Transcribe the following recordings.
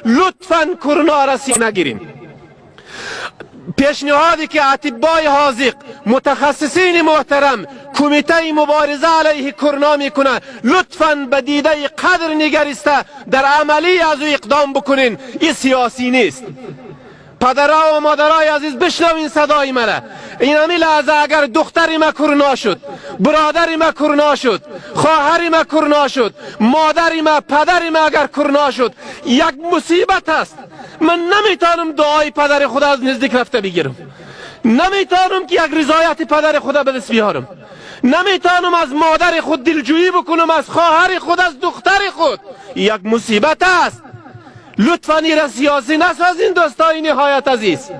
لطفا کرونا را سی نگیرین. پیشنهادی که اطبای حاذق، متخصصین محترم، کمیته مبارزه علیه کرونا میکنه، لطفا به دیده قدر نگریسته در عملی از او اقدام بکنین. این سیاسی نیست. پدرها و مادرای عزیز، بشنوین صدای مرا. این همی لحظه اگر دختری ما کرونا شد، برادری ما کرونا شد، خواهری ما کرونا شد، مادری ما، پدری ما اگر کرونا شد، یک مصیبت است. من نمیتونم دعای پدر خود از نزدیک رفته بگیرم، نمیتونم که یک رضایت پدر خود به دست بیارم، نمیتونم از مادر خود دلجویی بکنم، از خواهر خود، از دختر خود. یک مصیبت است. لطفا این سیاسی نسازین دوستای نهایت عزیز.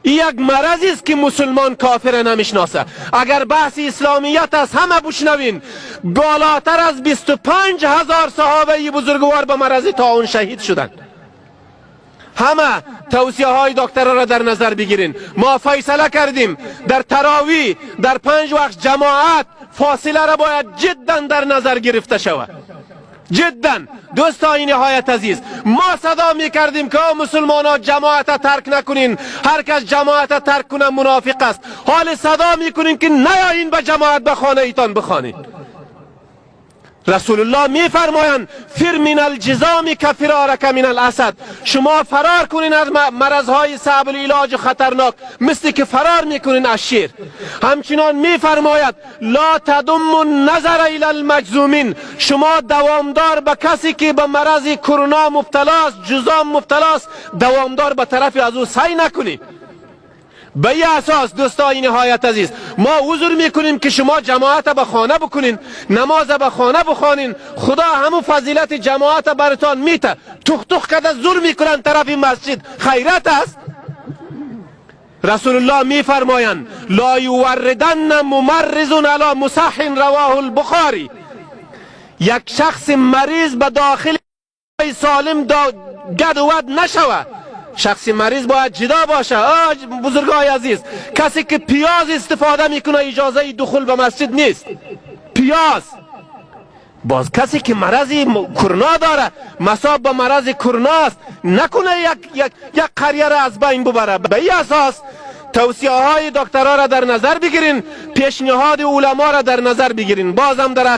این یک مرضی است که مسلمان کافر نمیشناسه. اگر بحث اسلامیت است، همه بشنوین، بالاتر از 25,000 صحابه بزرگوار به مرض طاعون شهید شدند. همه توصیه های دکتر را در نظر بگیرین. ما فیصله کردیم در تراویح، در پنج وقت جماعت، فاصله را باید جدا در نظر گرفته شود، جدا. دوستای نهایت عزیز، ما صدا می کردیم که مسلمان ها جماعت ترک نکنین، هر کس جماعت ترک کنه منافق است. حال صدا می کنیم که نیایین به جماعت، به خانه ایتان بخوانین. رسول الله می فرمایند فر من الجذام کفرارک من الاسد. شما فرار کنین از مرضهای صعب العلاج خطرناک مثل که فرار میکنین از شیر. همچنان می فرماید لا تدم النظر الی المجذومین. شما دوامدار به کسی که به مرض کرونا مبتلا است، جذام مبتلا است، دوامدار به طرف از او سعی نکنید. به این اساس دوستای نهایت عزیز، ما عذر میکنیم که شما جماعت به خانه بکنین، نماز به خانه بخوانین. خدا همو فضیلت جماعت برتان میته. تخ تخ کده زور میکنن طرف مسجد، خیرت است؟ رسول الله میفرمایند لا یوردن ممرض علی مصح، رواه البخاری. یک شخص مریض به داخل سالم گد و ود نشوه. شخص مریض باید جدا باشه. بزرگای عزیز، کسی که پیاز استفاده میکنه اجازه دخول به مسجد نیست. پیاز باز کسی که مرض کرونا داره، مصاب به مرض کرونا است، نکنه یک قریه را از بین ببره. به این اساس توصیه های دکترها را در نظر بگیرین، پیشنهاد علما را در نظر بگیرین. بازم در